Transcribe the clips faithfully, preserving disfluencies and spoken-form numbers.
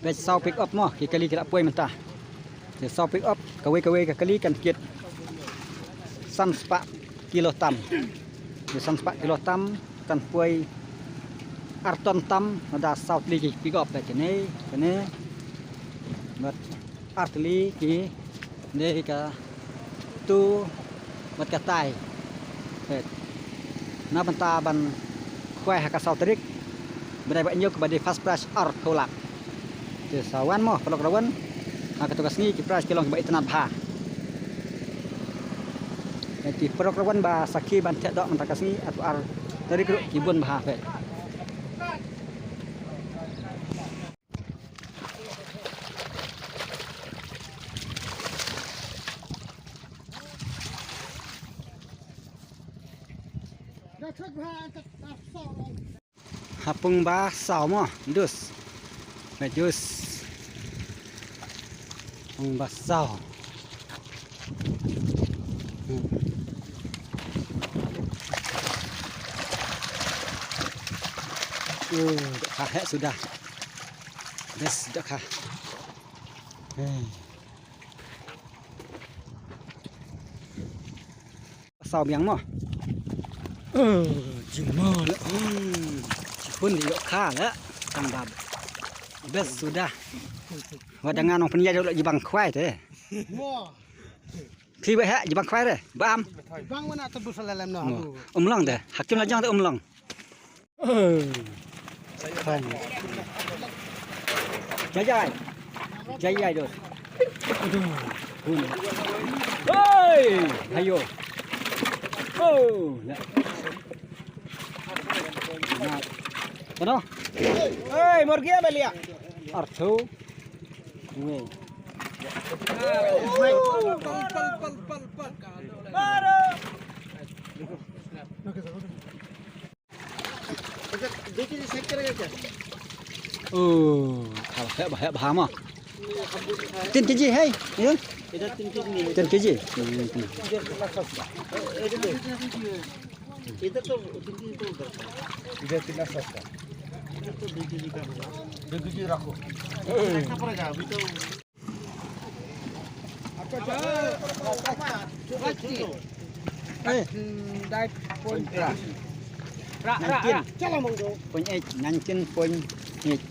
Peit saw pick up mo, ki kali ki la poi mynta. Te saw pick up, kawei kawei ka kali kan kit san spah kilo tam. Te san spah kilo tam, kan poi ar ton tam, nada saw tylli ki pick up, peit kane, kane. Bad ar tylli ki Dei ka tu bad ka tai. Peit. Na bynta ban khwai ha ka saw tarik. Ba dei ba ñiew kaba dei first prize arphew lak. Te sa wan mo, paralok ra wan. Ha kato ka sngi ki prize ki long kiba itynnad bha. Peit, ki paralok ra wan ba sakhi ban thiah doh mynta ka sngi, arphew ar tarik ruh ki bun bha, peit. Ha pung ba saw mo, dus. Ba dus. Pung ba saw. Hmm. Oh, dah kha heh sudah. Best dah kha. Hmm. Saw biang mo. Eh, jingmo la. Hmm. Jikun di yok kha la. Tang bab. Best sudah. Wa da ngan ong pynïaid la jibang khwai te. Mo. Khi ba ha jibang khwai re. Bam. Bang mana tebus la lem no. Mo. Aduh. Um long te. Hakim la jong te um long. Jai jai. Jai jai dos. Aduh, hun. Hei, ayo. Oh, na. Na. Kono? Hei, mor gaya ba liya. Artho. Wei. अच्छा, दो केजी सेट करेगा क्या? Oh, heh bha, heh bha mo. तीन केजी है ये? इधर तीन केजी नहीं है। तीन केजी? हम्म, हम्म। इधर कितना सस्ता? इधर तो तीन केजी तो उधर का। इधर कितना सस्ता? इधर तो दो केजी का होगा। दो केजी रखो। कितना पड़ेगा? अभी तो Nineteen point eight, nineteen point eight.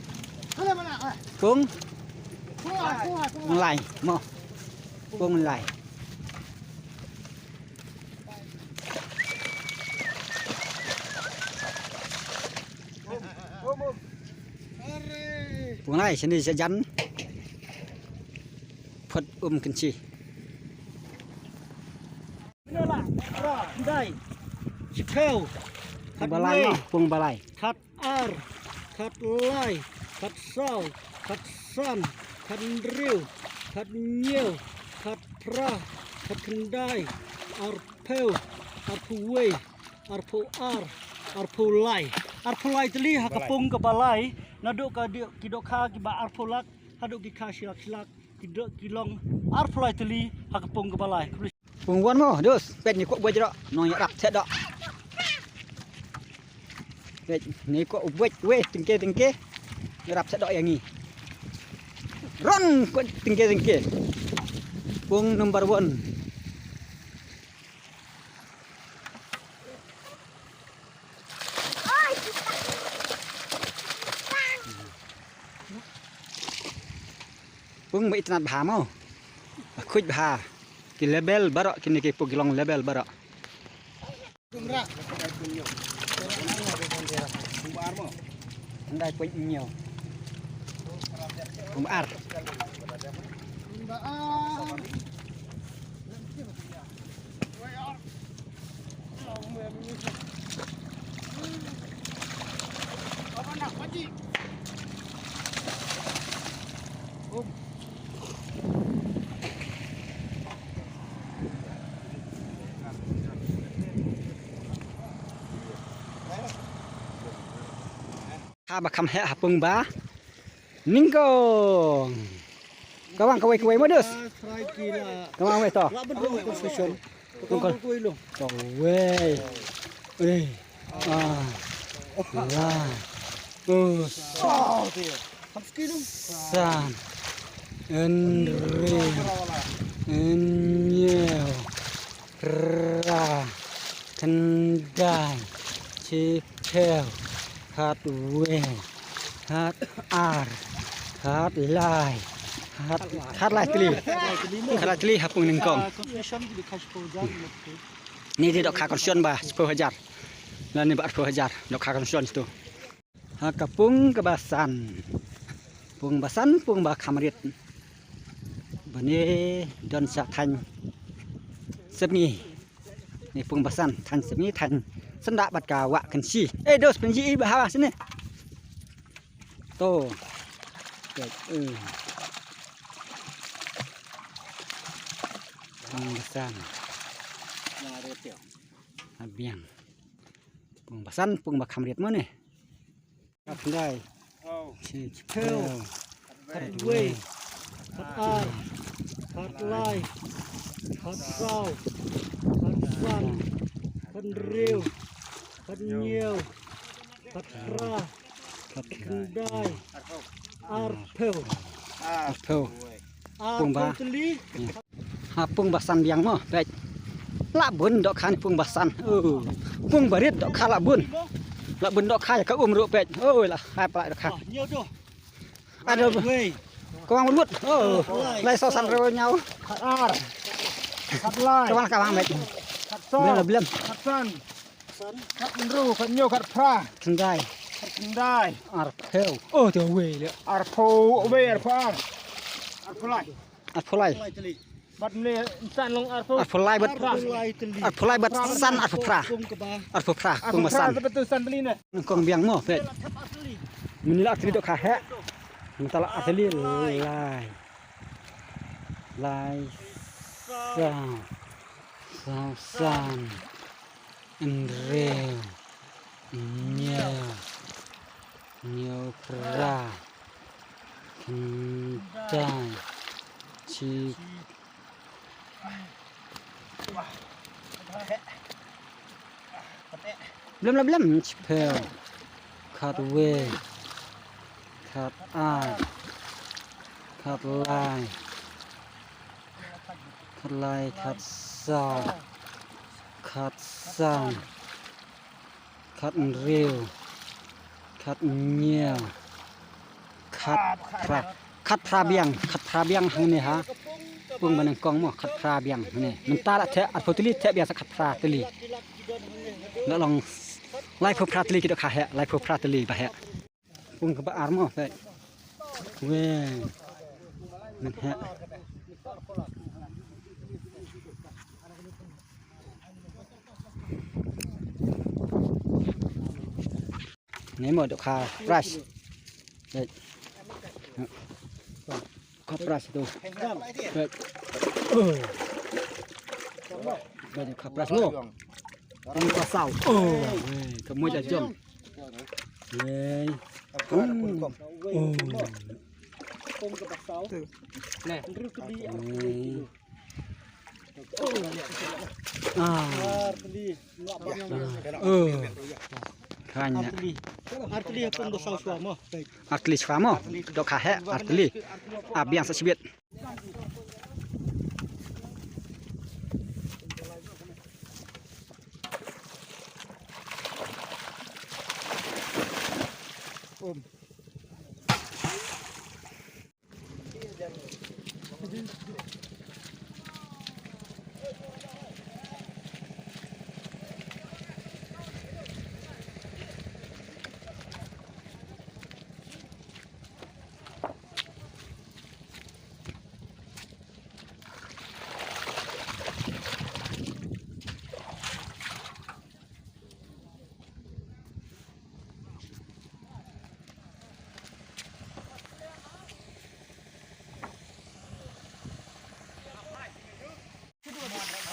Pung? Pung lai mo. Pung lai. Pung lai, sini sajan. Phut um kynchi. Dai. Shiphew. Pung balai mo, pung balai. Khat ar, khat lai, khat saw, khat san, khat hynriew, khat hynñiew, khat phra, khat khyndai, arphew, arphew wei, arphew ar, arphew lai. Arphew lai tylli ha ka pung kaba lai, naduh ka di-, ki dohkha kiba arphew lak, haduh ki kha shi lak shi lak, ki doh, ki long arphew lai tylli ha ka pung kaba lai. Pung wan mo, dus, peit ngi kwah buaid ro, nong ïarap thiah doh. Peit ngi kwah buaid wei tyngke tyngke. Ïarap thiah doh ïa ngi. Ron kwah tyngke tyngke. Pung number one. Pung ba itynnad bha mo. Ba khuid bha. Ki level baroh kine ki pung ki long level baroh. Khyndai point hynñiew. Pung ba ar. Ha ba kham heh ha pung ba. Nyngkong. Ka wang kawei kawei modus. Ka wang wei to. Nyngkong. Kawei. Wei. Ah. Wah. Us. San, hynriew, hynñiew, phra, khyndai, shiphew, khatwei, khatar, khatlai, khat, khatlai tylli, khatlai tylli ha pung nyngkong. Ni dei dohkha kongsan ba shiphew hajar. Lane ba arphew hajar, dohkha kongsan tu. Ha ka pung kaba san. Pung ba san, pung ba kham rit. Ba ne don sha thaiñ Sepngi. Ne pung ba san, thaiñ Sepngi, thaiñ Syndah bad ka Wah Kynshi. Eh, dos pynji i ba hawa sini. To. Peit, eh. Pung ba san. Ha biang. Pung ba san, pung ba kham rit mo ne. Khatkhyndai. Shiphew. Khatwei. Khatar. Khatlai. Khatsaw. Khatsan. Khathynriew. Khathynñiew. Khatphra. Khatkhyndai. Arphew. Arphew. Pung ba. Arphew tylli. Ha pung ba san biang mo, peit. La bun dohkha ne pung ba san. Oh. Pung ba rit dohkha la bun. La bun dohkha ïa ka um ruh peit. Oh, la hai pla dohkha. Aduh. Wei. Kawang lut. Oh. Lai saw san hynriew hynñiew. Khatar. Khatlai. Kawang, kawang peit. Khatsaw. Blem, blem. Khatsan. Khathynriew, khathynñiew, khatphra. Khyndai. Khatkhyndai. Arphew. Oh, te wei le. Arphew, wei, arphew ar. Arphew lai. Arphew lai. Bad mne insan long arphew. Arphew lai bad. Arphew lai tylli. Arphew lai bad san, arphew phra. Arphew phra, pung ba san. Arphew phra, san tylli ne. Nyngkong biang mo, peit. Mynne la artylli dohkha heh. Mynta la artylli lai. Lai saw. Saw san. Hynriew. Hynñiew. Hynñiewphra. Khyndai. Shi. Blem la blem, shiphew. Khatwei. Khatar. Khatlai. Khatlai, khatsaw. Khatsan. Khathynriew. Khathynñiew. Khatphra. Khatphra biang, khatphra biang hangne ha. Pung ba nyngkong mo, khatphra biang hangne. Mynta la theh arphew tylli, theh biang sa khatphra tylli. La long laiphew phra tylli ki dohkha heh, laiphew phra tylli ba heh. Pung kaba ar mo, peit. Wei. Mynta. Ni mo dohkha prize. Peit. Dohkha prize tu. Peit. Oh. Peit dohkha prize mo. Pung ba saw. Oh, wei, ka mo ja jong. Wei. Oh. Wei. Ah. Oh. Kanya. Artylli shuwa mo. Dohkha heh, artylli. Ah, biang sa shibit.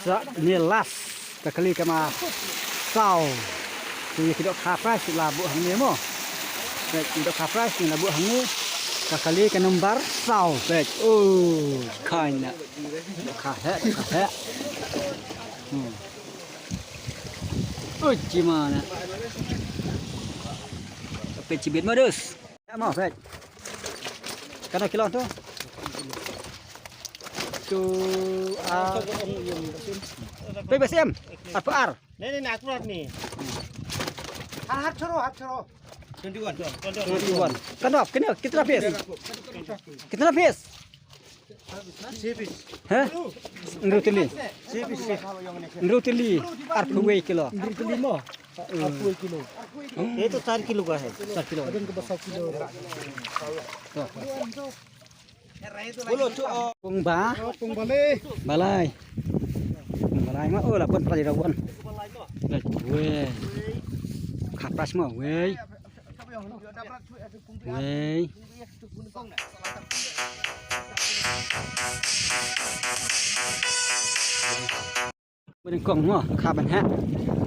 Sa ne last ka kali kaba saw. Ki dohkha prize la buh hangne mo. Peit, ki dohkha prize la buh hangne. Ka kali ka number saw. Peit. Oh, kanya. Dohkha heh, dohkha heh. Hmm. Oi, jima na. Peit shibit mo dus. Mo, peit. Katno kilo tu? Tu, ah, pebes em. Apa ar? Ni, ni, ni, akurat ni. Har, har choro, har choro. Twenty one. Twenty one. Katno, kitna, kitna piece? Kitna piece? Hah? Hynriew tylli. Hynriew tylli. Arphew wei kilo. Hynriew tylli mo. Arphew wei kilo. Ye to char kilo ka hai. Char kilo. Adan ka ba saw kilo. Pung ba. Pung balai. Balai. Pung balai ma, oh, la pun pali rawan. Wei. Kha prize ma, wei. Wei. Pung nyngkong mo, kha ban heh.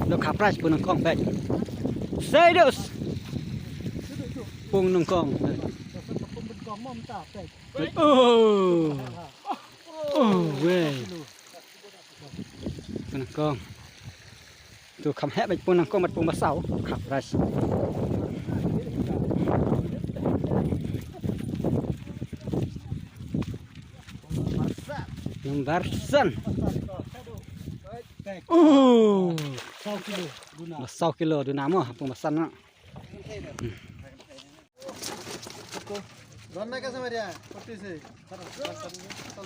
Dok kha prize pung nyngkong peit. Serius. Pung nyngkong. Oh. Oh, wei. Pung nyngkong. Tu kham heh bad pung nyngkong bad pung ba saw. Kha prize. Number san. Uh. Ba saw kilo duna mo, pung ba san na.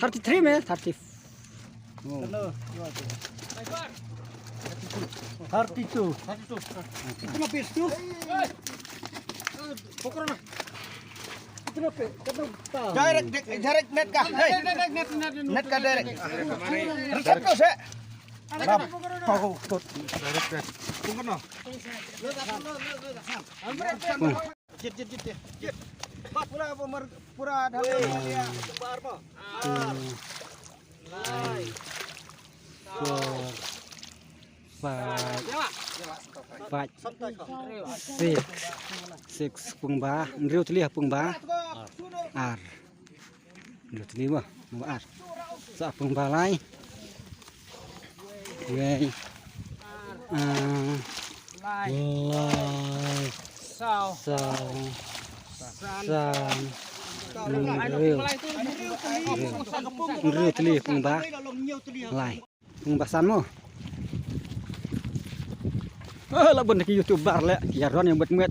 Thirty three में thirty. Oh. Thirty two. कितना पीस तू? पकड़ो ना। कितना पे? कितना? Direct, direct net का। Net, net, net, net, net का direct। Reset तो से। Direct net। पकड़ो ना। Jit, jit, jit, jit. Jit. Bas pula, pura, pura dah. Bar mo. Lai. Four, five, five, six, six, pung ba, hynriew tylli ha pung ba, ar. Hynriew tylli ba, pung ba ar. Sa pung ba lai. Wei. Ah. Lai. Lai. Saw. Saw. San. San. Hynriew. Hynriew tylli pung ba lai. Pung ba san mo. Oh, la bun ki YouTuber le, ki ïaron ïa met met.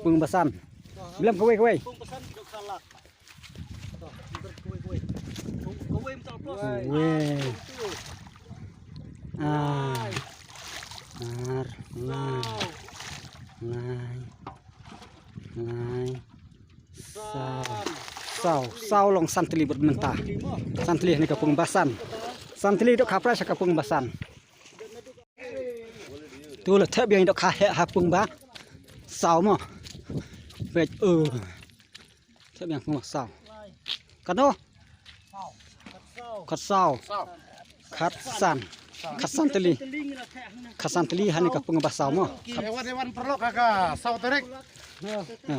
Pung ba san. Blem kawei kawei. Wei. Ar. Ar. Lai. Lai. Lai. Saw. Saw. Saw long san tylli bad mynta. San tylli ne ka pung ba san. San tylli dok kha prize ka pung ba san. Tu la thep biang dok kha heh ha pung ba saw mo. Peit, uh. Thep biang pung ba saw. Katno? Khat saw. Khat san. Khat san tylli. Khat san tylli ha ne ka pung ba saw mo. Khat. Wan, wan paralok ka, ka saw tarik.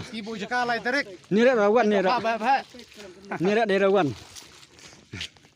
Ki buh jaka lai tarik. Ni re rawan ni re. Ba, ba, ba. Ni re de rawan.